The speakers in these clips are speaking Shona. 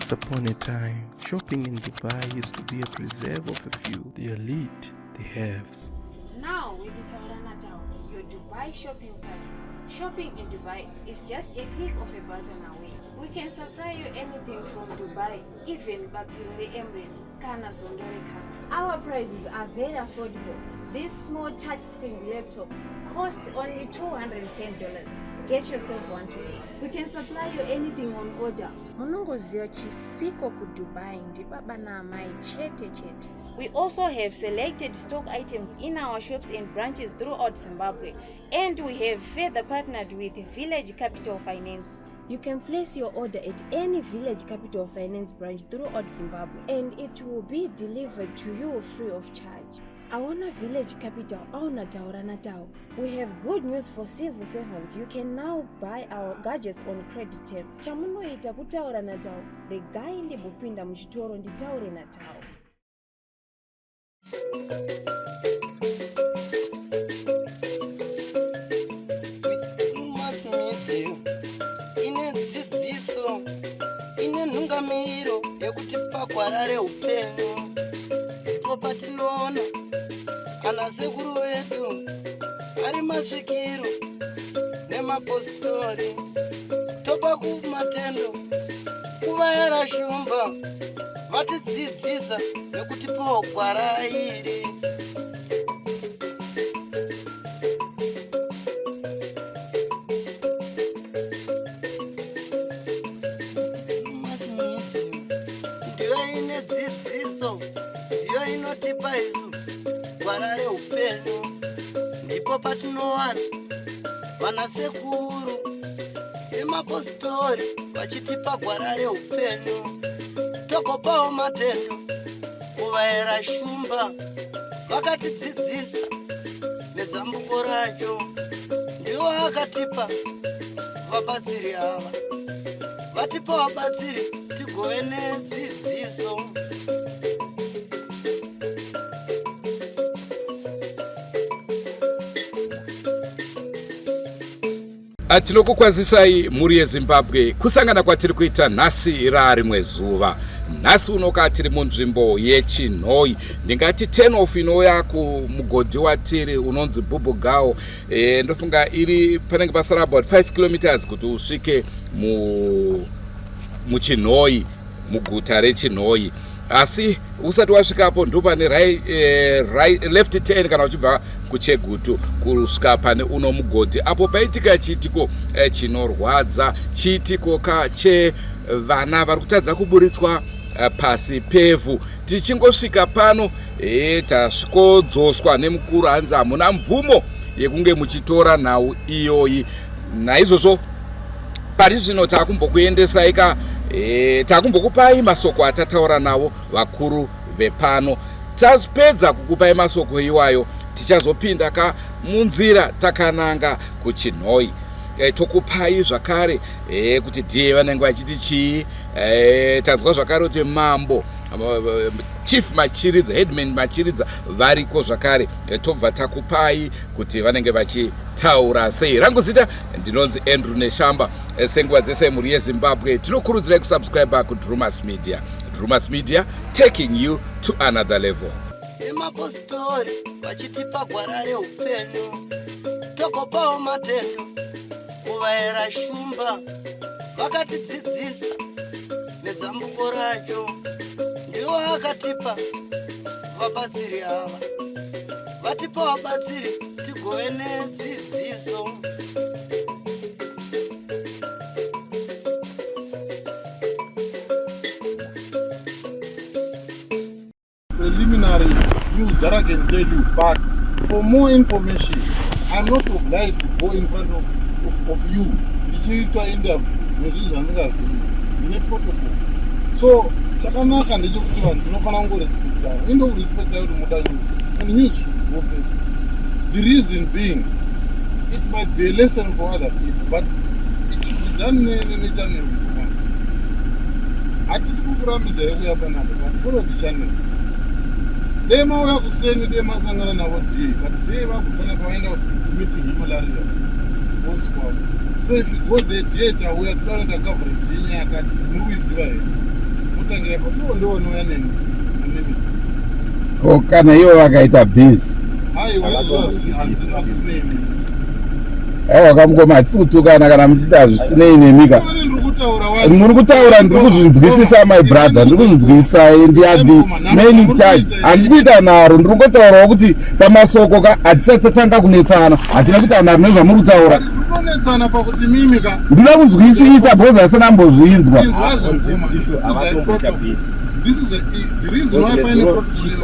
Once upon a time, shopping in Dubai used to be a preserve of a few, the elite, the haves. Now with Taura Natau, your Dubai shopping partner. Shopping in Dubai is just a click of a button away. We can supply you anything from Dubai, even bapiro reEmirates kana zondo reCamel. Our prices are very affordable. This small touchscreen laptop costs only $210. Get yourself one today. We can supply you anything on order. Munongoziva chisiko kuDubai ndibaba naamai chete chete. We also have selected stock items in our shops and branches throughout Zimbabwe, and we have further partnered with Village Capital Finance. You can place your order at any Village Capital Finance branch throughout Zimbabwe, and it will be delivered to you free of charge. Aona Village Capital, aona Taura Natau. We have good news for civil servants. You can now buy our gadgets on credit terms. Chamunoita kutaura naTau, regai ndimbopinda muchitoro nditaure naTau. Mass media ine dzidziso ine nhungamiro yekuti pagwara reupenyu ndipo patinoona ana sekuru vedu ari masvikiro nemapositori topa kumatendo kuvayera shumba vatidzidzisa nekutipawo gwara iri. Ndiyo ine dzidziso, ndiyo inotipa isu gwara reupenyu. Ndipo patinowana vanasekuru nemapositori vachitipa gwara reupenyu. Togopawo matendo kuvaera shumba vakatidzidzisa nezambuko racho. Ndiwo akatipa vabatsiri ava, vatipa vabatsiri tigove nedzidziso. Tinokukwazisai mhuri yeZimbabwe kusangana kwatiri kuita nhasi raarimwe zuva. Nhasi unoka tiri munzvimbo yeChinhoyi, ndingati 10 off inouya kumugodhi watiri unonzi Bhubhugao. Ndofunga iri panenge pasara about 5 kilometers kuti usvike muChinhoyi, muguta reChinhoyi. Asi usati wasvikapo ndopane right, left 10 kana uchibva kuChegutu kusvika pane uno mugodhi apo paitika chiitiko chinorwadza, chiitiko ka chevana vari kutadza kuburitswa pasi pevhu. Tichingosvika pano tasvikodzoswa nemukuru, hanzi hamuna mvumo yekunge muchitora nhau iyoyi. Naizvozvo pari zvino takumbokuendesai ka, takumbokupai masoko atataura navo vakuru vepano. Tazopedza kukupai masoko iwayo, tichazopinda ka munzira takananga kuChinhoyi. Tokupai zvakare kuti dhiye vanenge vachiti chii. Tanzwa zvakare kuti mambo Chief Machiridza, Headman Machiridza variko zvakare. Tobva takupai kuti vanenge vachitaura sei. Rangu zita ndinonzi Andrew Neshamba. Senguva dzese mhuri yeZimbabwe, tinokurudzirai kusubscribe kuDrumas Media. Drumas Media, taking you to another level. Emapositori vachitipa gwara reupenyu, togopawo matendo kuvaera shumba vakatidzidzisa nezambuko racho. Ndiwo akatipa vabatsiri ava, vatipa vabatsiri tigove nedzidziso. Preliminary news that I can tell you, but for more information, I'm not obliged to go in front of you ndichiitwa interview nezvinhu zvandingazivi. Ndine protocol, so chakanaka ndechekuti vanhu tinofanira kungorespectana. Indokurespecta kuti muda news, and news should go first. The reason being, it might be a lesson for other people, but it should be done nechannel. Hatisi kukurambidzai kuya panapa, but follow the channel. Dei mauya kuseni, dei masangana navo day, but day vakufana pavaenda kumeeting yemalaria voice kwavo. So if you go there, day tauya toda kunoita coverage yenyaya yakati, muri kuiziva here? Kutangira ipapo ivo ndivo vanouya neni naminister. Ko kana ivo vakaita busy? Aiwa, izvozvo hazvisinei nesi. Aiwa kamukoma, hatisi kutukana kana muchiti hazvisinei nemika. Vari ndiri kutaura wani. Muri kutaura, ndiri kuzvinzwisisa, my brother, ndiri kuzvinzwisisa. Ndi are the main in charge. Handisi kuita nharo, ndiri kungotaurawo kuti pamasoko ka hatisati tatanga kunetsana, hatina kuita nharo nezvamuri kutaura. Tiri kunetsana pakuti mimi ka Ndinoda kunzwisisa because asina ambozvinzwa. inzwazvo On this mukoma. issue havatomboita busy. This is the reason why paine Chief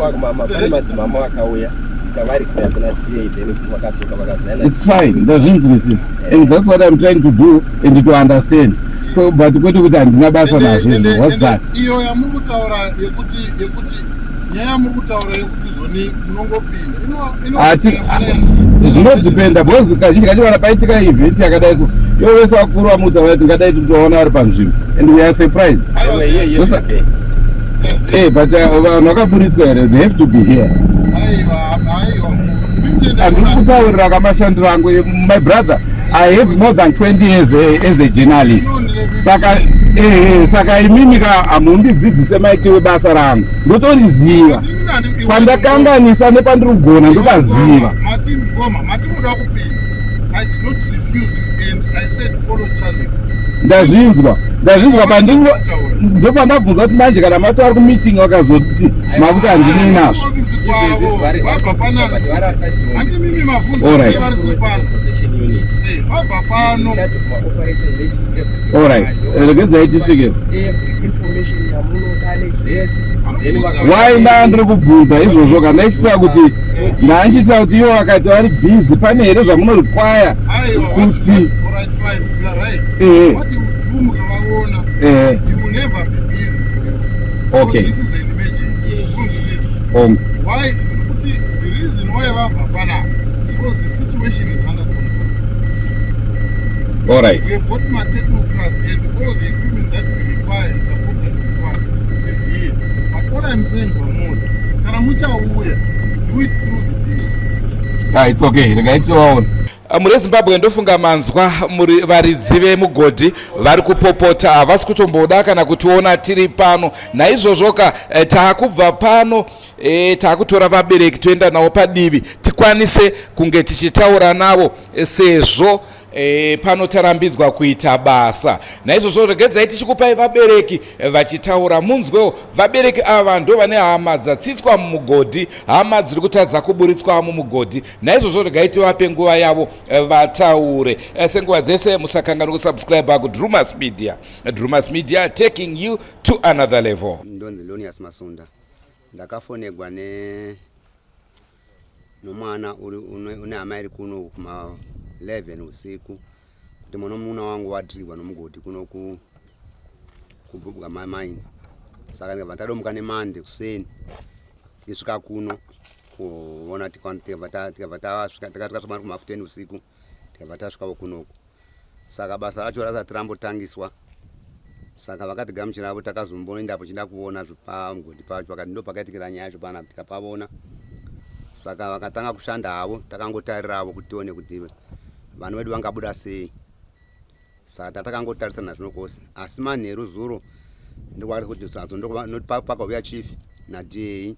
pane madzimama vakauya tikavarifira kuna DA, then vakadzoka vakazayana. It's fine, ndazvinzwisisa, and that's what I'm trying to do and to understand. But kwete kuti handina basa nazvo izvo. What's that? Iyo yamuri kutaura yekuti nyaya yamuri kutaura yekuti zoni munongopinda Zvinodhipenda because kazhinji kacho kana paitika event yakadai so, ivo vese vakuru vamutaura kuti tingadai titovaona vari panzvimbo, and we are surprised. They were here yesterday. But vanhu vakaburitswa here? They have to be here. Aiwa, aiwa. Handiri kutaurira kamashandiro angu. My brother, I have more than 20 years as a journalist, saka saka imimi ka hamundidzidzise maitiro ebasa rangu. Ndotoriziva pandakanganisa nepandiri kugona, ndopaziva. Mati mukoma, mati muda kupinda. I did not refuse you and I said follow channel. Ndazvinzwa, ndazvinzwa. Pandingo ndopandabvunza kuti manje kana mati vari kumeeting, vakazoti makuti handinei nazvo. Ofisi kwavo vabva pana, But vari attached to handi mimi mabvunza Alright. vari pano. protection unit. Vabva pano. In charge of my operation, everything. Alright, regedzai tisvike. Every information yamunoda nezvese. Then Why ndaa ndiri kubvunza izvozvo kana ndichitira kuti ndandichitira kuti ivo vakati vari busy, pane here zvamunorequire? Aiwa. Kuti Alright, fine, you are right. What you do, mukavaona, you will never be busy for you. Because this is an emergency. Yes. Why kuti the reason why vabva panapa is because the situation is under control. Alright. We have got my technocrats and all the equipment that we require and support that we require, it is here. But what I'm saying kwamuri, kana muchauya, do it through the day. Ah, it's okay, regai tivaona. Muri Zimbabwe, ndofunga manzwa muri varidzi vemugodhi vari kupopota, havasi kutomboda kana kutiona tiri pano. Naizvozvo ka taakubva pano, taakutora vabereki toenda navo padivi tikwanise kunge tichitaura navo sezvo pano tarambidzwa kuita basa. Naizvozvo regedzai tichikupai vabereki vachitaura, munzwewo. Vabereki ava ndo vane hama dzatsitswa mumugodhi, hama dziri kutadza kuburitswa mumugodhi. Naizvozvo regai tivape nguva yavo vataure. Senguva dzese, musakanganwa kusubscribe kuDrumas Media. Drumas Media, taking you to another level. Ndonzi Leonias Masunda. Ndakafonegwa ne nomwana uri une hama iri kuno kuma 11 usiku kuti mwana muna wangu wadhirigwa nomugodhi kuno kuBubuga Mine. Saka ndikabva ndadomuka nemande kuseni, tichisvika kuno kuona, tikabva tasvika, takasvika kuma 10 usiku, tikabva tasvikawo kunoku. Saka basa racho rasati rambotangiswa, saka vakatigamuchiravo. Takazomboendapo chida kuona zvepamugodhi pacho, vakati ndo pakaitikira nyaya yacho panapa, tikapavona. Saka vakatanga kushanda havo, takangotariravo kuti tione kuti vana vedu vangabuda sei. Saka tatakangotarisana zvino kwose, asi manheru zuro ndokwakuti sadzo pakauya chief naDA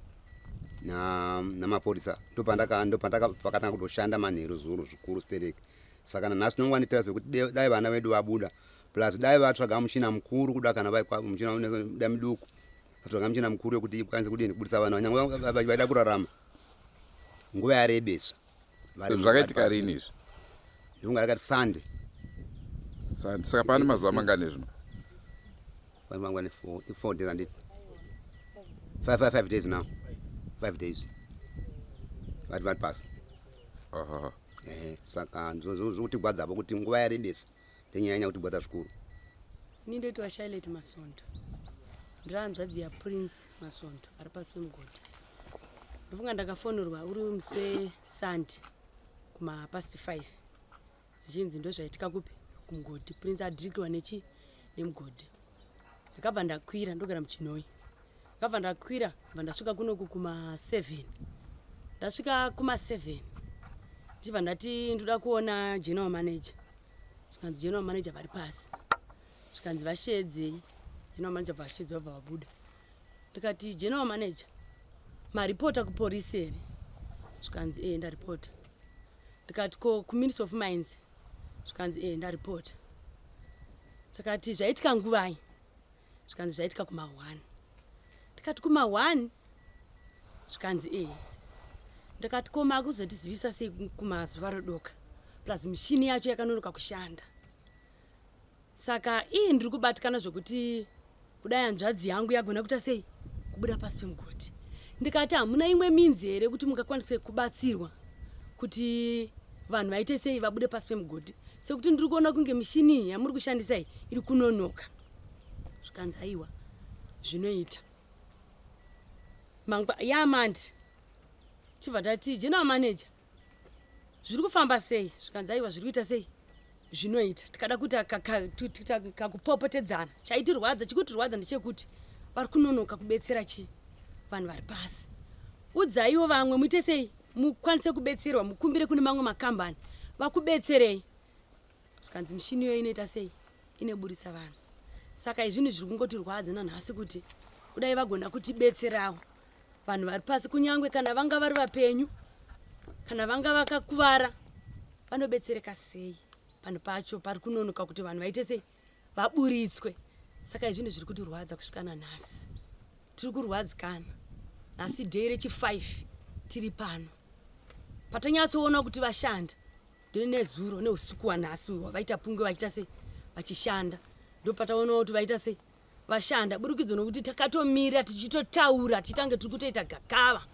namapurisa, ndopandaka pakatanga kutoshanda manheru zuro zvikuru stereki. Saka nanhasi tinongwanitira sekuti dai vana vedu vabuda, plus dai vatsvaga muchina mukuru kuda, kana muchina unoda miduku, vatsvaga muchina mukuru wekuti ikwanise kudini kubudisa vana, nyangwe vaida kurarama. Nguva yarebesa. Zvakaitika vari pasi. Rini izvi? Ndinonga rakati Sunday. Saka pane mazuva mangani zvino? Mangwani 4 days, handiti? 5 days now, 5 days vari pasi. Saka zvikutigwadzapo kuti nguva yarebesa, ndenyanya kutigwadza zvikuru. Ini ndoitwa Shilet Masondo, ndiri hanzvadzi yaPrince Masondo ari pasi pemugodhi. Ndofunga ndakafonerwa uri musi weSunday kumapast 5, zvichinzi ndozvaitika kupi, kumugodhi, Prince adhirikiwa nechi nemugodhi. Ndakabva ndakwira, ndogara muChinhoyi. Ndakabva ndakwira, bva ndasvika kunoku kuma7. Ndasvika kuma7, ndichibva ndati ndoda kuona general manager. Zvikanzi general manager vari pasi. Zvikanzi vashedzei. General manager bva ashedza vabva vabuda. Ndikati general manager maripota kuporisi here? Zvikanzi ee ndaripota. Ndikati ko kuministry of mines? Zvikanzi ee ndaripota. Ndikati zvaitika nguvai? Zvikanzi zvaitika kuma1. Ndikati kuma1? Zvikanzi ee. Ndikati ko makuzotizivisa sei kumazuva rodoka, plus mishini yacho yakanonoka kushanda. Saka ii ndiri kubatikana zvekuti kudai hanzvadzi yangu yagona kuita sei kubuda pasi pemugodhi. Ndikati hamuna imwe minzi here kuti mungakwanise kubatsirwa kuti vanhu vaite sei vabude pasi pemugodhi, sekuti ndiri kuona kunge mishini iyi yamuri kushandisa iyi iri kunonoka. Zvikanzi aiwa zvinoita. Mangwa yamandi chibva tati general manager zviri kufamba sei? Zvikanzi aiwa zviri kuita sei zvinoita. Tikada kuita kakupopotedzana. Chaitirwadza chikutirwadza ndechekuti vari kunonoka kubetsera chi vanhu vari pasi. Udzaiwo vamwe muite sei mukwanise kubetserwa, mukumbire kune mamwe makambani vakubetserei. Zvikanzi mishini iyoyo inoita sei inoburitsa vanhu. Saka izvinhu zviri kungotirwadza nanhasi kuti kudai vagona kutibetserawo vanhu vari pasi, kunyange kana vanga vari vapenyu kana vanga vakakuvara vanobetsereka sei. Panhu pacho pari kunonoka kuti vanhu vaite sei vaburitswe. Saka izvinhu zviri kutirwadza kusvika nanhasi, tiri kurwadzikana. Nhasi day rechi5 tiri pano, patanyatsoona kuti vashanda ndinezuro neusiku hwanhasi uyu wavaita punge vachiita sei vachishanda, ndopataonawo kuti vaita sei vashanda burikidzo nokuti takatomira tichitotaura tichitange tiri kutoita gakava,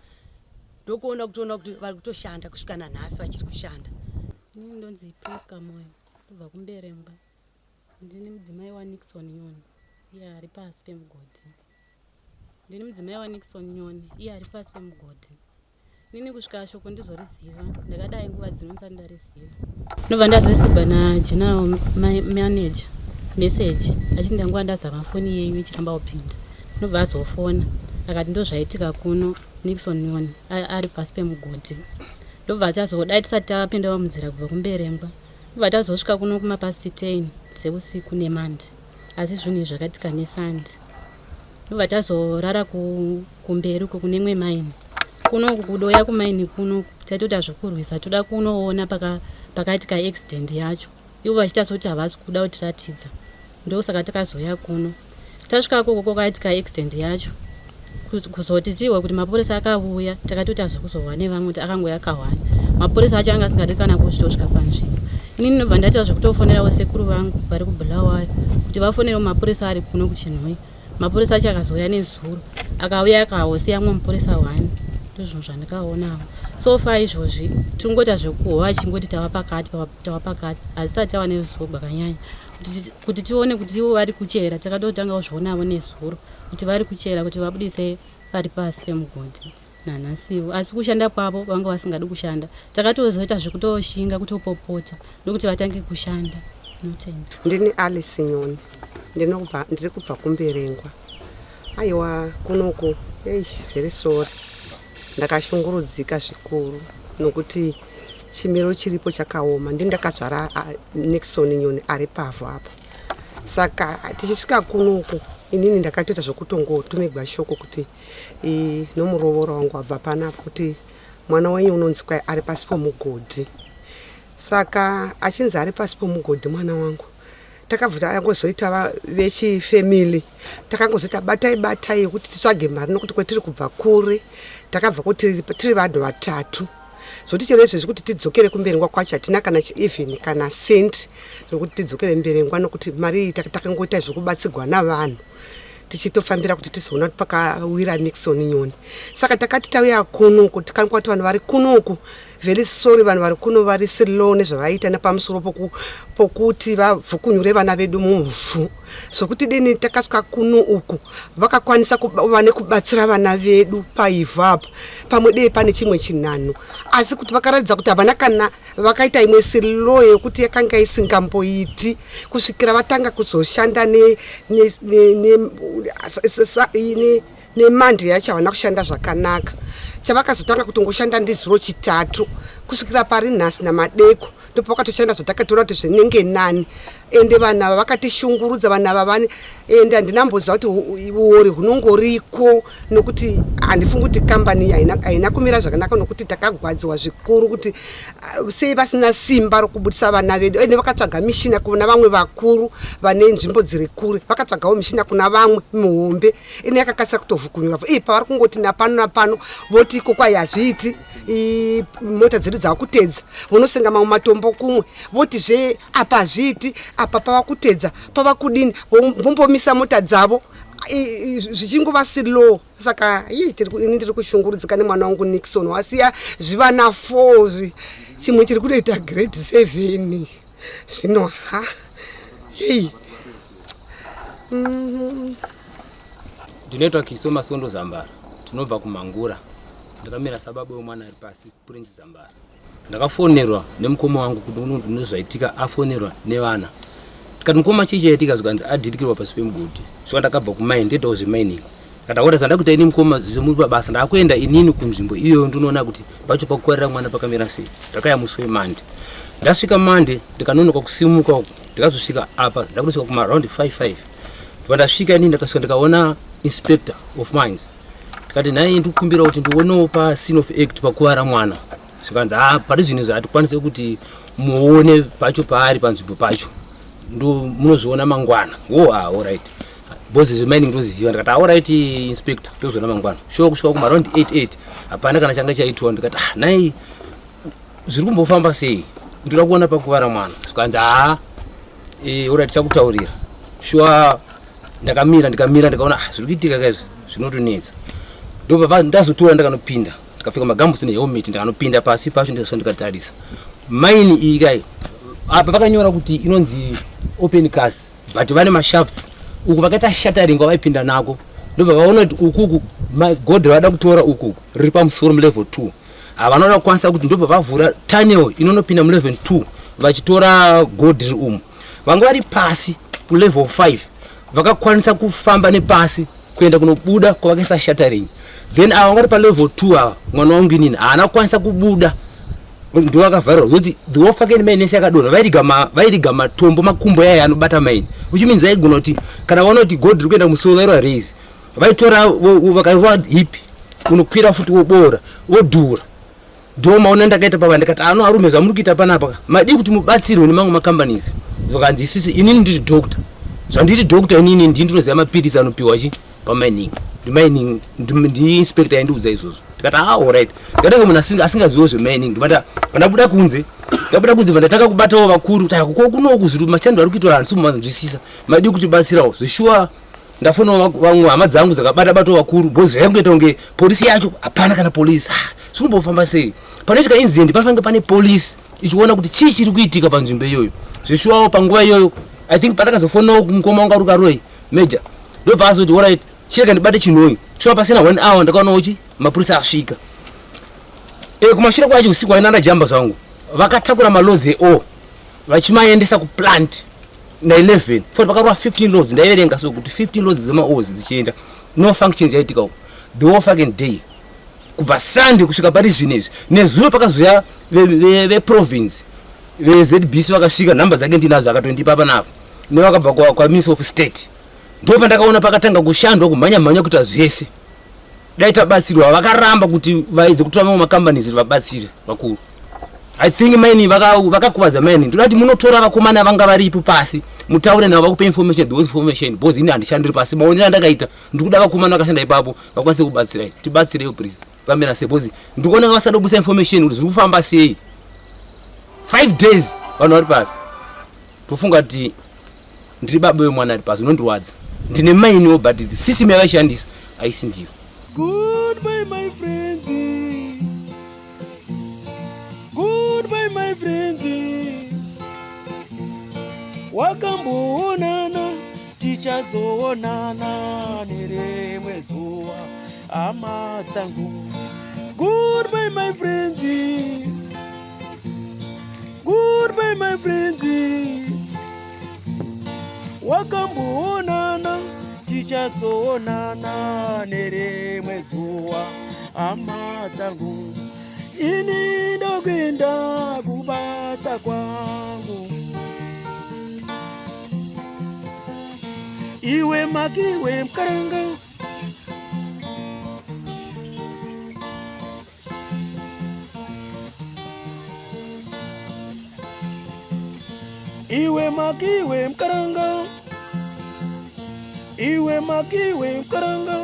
ndokuona kutoona kuti vari kutoshanda kusvika nanhasi vachiri kushanda. Ini ndonzi Priska Moyo, ndobva kuMberengwa. Ndini mudzimai waNixon Nyoni, iye ari pasi pemugodhi. Ndini mudzimai waNixon Nyoni, iye ari pasi pemugodhi. Nini kusvika shoko ndizoriziva, ndakadai nguva dzino ndisati ndariziva. Ndobva ndazoisigwa nageneral manager message achiti ndanguva ndazama foni yenyu ichiramba kupinda. Ndobva azofona akati ndozvaitika kuno, Nixon Nyoni ari pasi pemugodhi. Ndobva achazodai tisati tapindawo munzira kubva kuMberengwa. Ndobva tazosvika kuno kumapast 10 dzeusiku nemandi, asi zvinhu izvi zvakaitika nesandi. Ndobva tazorara kumberi uko kune imwe maini. Kuno kudoya kumaini kuno taitoita zvekurwisa, toda kunoona pakaitika accident yacho. Ivo vachiita sekuti havasi kuda kutiratidza, ndosaka takazouya kuno. Tasvika koko kwakaitika accident yacho, kuzoti tihwe kuti mapurisa akauya, takatoita zvekuzorwa nevamwe kuti akangouya kahwani. Mapurisa acho anga asingadi kana kuzvitosvika panzvimbo. Ini ndinobva ndaita zvekutofonerawo sekuru vangu vari kuBulawayo kuti vafonerewo mapurisa ari kuno kuChinhoyi. Mapurisa acho akazouya nezuro, akauya akahosiya mumwe mupurisa one. Ndozvinhu zvandikaonawo so far. Izvozvi tingoita zvekuhwa achingoti tava pakati, tava pakati, hazisati tava neruzivo rwakanyanya kuti tione kuti ivo vari kuchera. Takatotangawo zvionavo nezuro kuti vari kuchera kuti vabudise vari pasi pemugodhi nanhasiwo, asi kushanda kwavo vanga vasingadi kushanda. Takatozoita zvekutoshinga kutopopota nokuti vatange kushanda. Notenda. Ndini Alice Nyoni, ndiri kubva kuMberengwa. Aiwa, kunoku, eish, very sorry, ndakashungurudzika zvikuru nokuti chimiro chiripo chakaoma. Ndini ndakazvara Nixon Nyoni ari pavhu apa. Saka tichisvika kunoku, inini ndakatoita zvokutongotumigwa shoko kuti nomurovoro wangu wabva panapa kuti mwana wenyu unonzi kwai ari pasi pomugodhi. Saka achinzi ari pasi pomugodhi mwana wangu, takabva angozoita vechifamily, takangozoita batai batai yekuti titsvage mari nokuti kwetiri kubva kure. Takabva kuti tiri vanhu vatatu, zvokuti chero izvezvi kuti tidzokere kuMberengwa kwacho hatina kana even kana cent rokuti tidzokere Mberengwa, nokuti mari iyi takangoita zvekubatsigwa navanhu tichitofambira kuti tizoona kuti pakawira Nixon Nyoni. Saka takati tauya kunoku, tikaonekwa kuti vanhu vari kunoku, very sorry, vanhu vari kuno vari slow nezvavaita nepamusoro pokuti vavhukunyure vana vedu muvhu. Zvokuti dini takasvika kuno uku vakakwanisa kuva nekubatsira vana vedu paivhu apa, pamwe dei pane chimwe chinhanho, asi kuti vakaratidza kuti havana kana vakaita imwe slow yekuti yakanga isingamboiti kusvikira vatanga kuzoshanda nemandi yacho. Havana kushanda zvakanaka. Chavakazotanga kutongoshanda ndizuro Chitatu kusvikira pari nhasi namadeko. Ndopakatoshanda zvatakatora kuti zvinenge nani. Ende vanhu ava vakatishungurudza, vanhu ava vane, ende handinamboziva kuti uori hunongoriko, nokuti handifungi kuti kambani haina kumira zvakanaka, nokuti takagwadziwa zvikuru kuti sei vasina simba rokubudisa vana vedu. Ende vakatsvaga mishina kuna vamwe vakuru vane nzvimbo dziri kure, vakatsvagawo mishina kuna vamwe mihombe ine yakakasira kutovhukunyura. Ii, pavari kungoti napano napano, voti ikoko ai hazviiti, mota dzedu dzava kutedza, vonosenga mamwe matombo kumwe, votizve apa hazviiti, apa pava kutedza, pava kudini, vombomisa mota dzavo, zvichingova slow. Saka ii, ini ndiri kushungurudzika nemwana wangu Nixon, wasiya zvivana 4, chimwe chiri kutoita grade 7 zvino. Ha, hei. Ndinoitwa Kiso Masondo Zambara, tinobva kuMangura. Ndakamira sababa wemwana ari pasi, Prince Zambara. Ndakafonerwa nemukoma wangu kuti uno zvaitika, afonerwa nevana. Tikati, "Mukoma, chii chaitika?" Zvikanzi adhirikirwa pasi pemugodhi. Saka ndakabva kumaini, ndoitawo zvemining. Kataura zvandakuita ini, mukoma, zvise muri pabasa. Ndakuenda inini kunzvimbo iyoyo, ndinoona kuti pacho pakukorera mwana pakamira sei. Ndakaya musi weMonday. Ndasvika Monday, ndikanonoka kusimuka uku, ndikazosvika apa ndakutosvika kumaround 55. Pandasvika inini, ndakasvika ndikaona inspector of mines. Ndikati, "Nhai, ndikukumbira kuti ndionewo pa scene of act pakuvara mwana." Zvikanzi, "Ha, pari zvino izvi hatikwanise kuti muone pacho paari panzvimbo pacho, ndo munozviona mangwana." "Oh, ah, alright," because zvemining ndoziziva. Ndikati, "Alright, inspector, tozoona mangwana." Sure, kusvika kumaround 88 hapana kana changa chaitwa. Ndikati, "Ah, nhai, zviri kumbofamba sei? Ndoda kuona pakuvara mwana." Zvikanzi, "Haa, alright, tichakutaurira." Sure, ndakamira, ndikamira, ndikaona, ah, zviri kuitika kaizvi zvinotonetsa. Ndobva ndazotora, ndakanopinda, ndikapfeka magumboots nehelmet, ndakanopinda pasi pacho. Ndikasvika, ndikatarisa maini iyi kai. Apa vakanyora kuti inonzi open cast, but vane mashafts uku vakaita shuttering kwavaipinda nako. Ndobva vaona kuti ukuku gold ravada kutora ukuku riri pamusoro mulevel 2, havanoda kukwanisa kuti, ndobva vavhura tunnel inonopinda mulevel 2 vachitora gold riri umu. Vanga vari pasi kulevel 5 vakakwanisa kufamba nepasi kuenda kunobuda kwavakaisa shuttering. Then ava vanga vari palevel 2 ava, mwana wangu inini haana kukwanisa kubuda, ndo vakavharirwa. Zoti the whole fucking mine yese yakadonha. Vairiga matombo, makumbo yaya anobata mine, which means vaigona kuti kana vaona kuti gold riri kuenda kumusoro, vairwa raise, vaitora, vakarova hip, unokwira futi, woboora, wodhura. Ndo maona ndakaita pava. Ndikati, "Ano arume, zvamuri kuita panapa, madii kuti mubatsirwe nemamwe macompanies?" Vakanzi, "Isisi, inini ndiri doctor, zvandiri doctor inini ndii ndinoziva mapirisi anopiwa chi pamining." Ndimining ndiinspector yandiudza izvozvo. Ndikati, "Ah, alright." Ndikatanga munhu asingaziviwo zvemining. Ndibata pandabuda kunze, ndabuda kunze, ndatanga kubatawo vakuru kuti ko kunoku zviri mashando ari kuitwa handisi kumanzwisisa, madii kutibatsirawo? Zveshuwa, ndafonawo vamwe hama dzangu dzakabata batawo vakuru, because zvaingoita kunge polisi yacho hapana kana polisi. Ah, zvinombofamba sei? Panoitika incident panofanira pane polisi ichiona kuti chii chiri kuitika panzvimbo iyoyo. Zveshuwawo, panguva iyoyo, I think pandakazofonawo mukoma wangu ari Karoi, major, ndobva azoti, "Alright, chirega ndibate chinhoi." Shuwa, pasina one hour ndakaonawo chi mapurisa asvika. Kumashure kwacho usiku haina, ndajamba zvangu. Vakatakura maloads eo vachimaendesa kuplant na11 foti, vakarova 15 loads. Ndaiverenga so kuti 15 loads dzemaores dzichienda. No functions yaitika uko the whole fucking day, kubva Sunday kusvika pari zvino izvi. Nezuro pakazoya veprovince, veZBC vakasvika, nhamba dzake ndinadzo, akatondipa panapa, nevakabva kwaminister of state. Ndo pandakaona pakatanga kushandwa, kumhanya mhanya, kuita zvese. Dai tabatsirwa. Vakaramba kuti vaedze kutora mamwe macompanies vabatsire vakuru. I think mine vakakuvadza mine. Ndoda kuti munotora vakomana vanga varipo pasi, mutaure navo, vakupe information, those information, because ini handishandiri pasi. Maonero andakaita, ndikuda vakomana vakashanda ipapo vakwanise kubatsirai. Tibatsireiwo please. Vamira sei? Because ndikuona vasada kubusa information kuti zviri kufamba sei. 5 days vanhu vari pasi. Tofunga kuti ndiri baba wemwana ari pasi, unondirwadza. Ndine minewo, but the system yavaishandisa haisi ndiyo. Goodbye, my friends. Goodbye, my friends. Wakamboonana, tichazoonana nerimwe zuva, hama dzangu. Goodbye, my friends. Goodbye, my friends. Wakamboonana, tichazoonana nerimwe zuva, hama dzangu. Ini ndokuenda kubasa kwangu. Iwe makiwe mkaranga. Iwe makiwe mkaranga. Iwe makiwe mkaranga.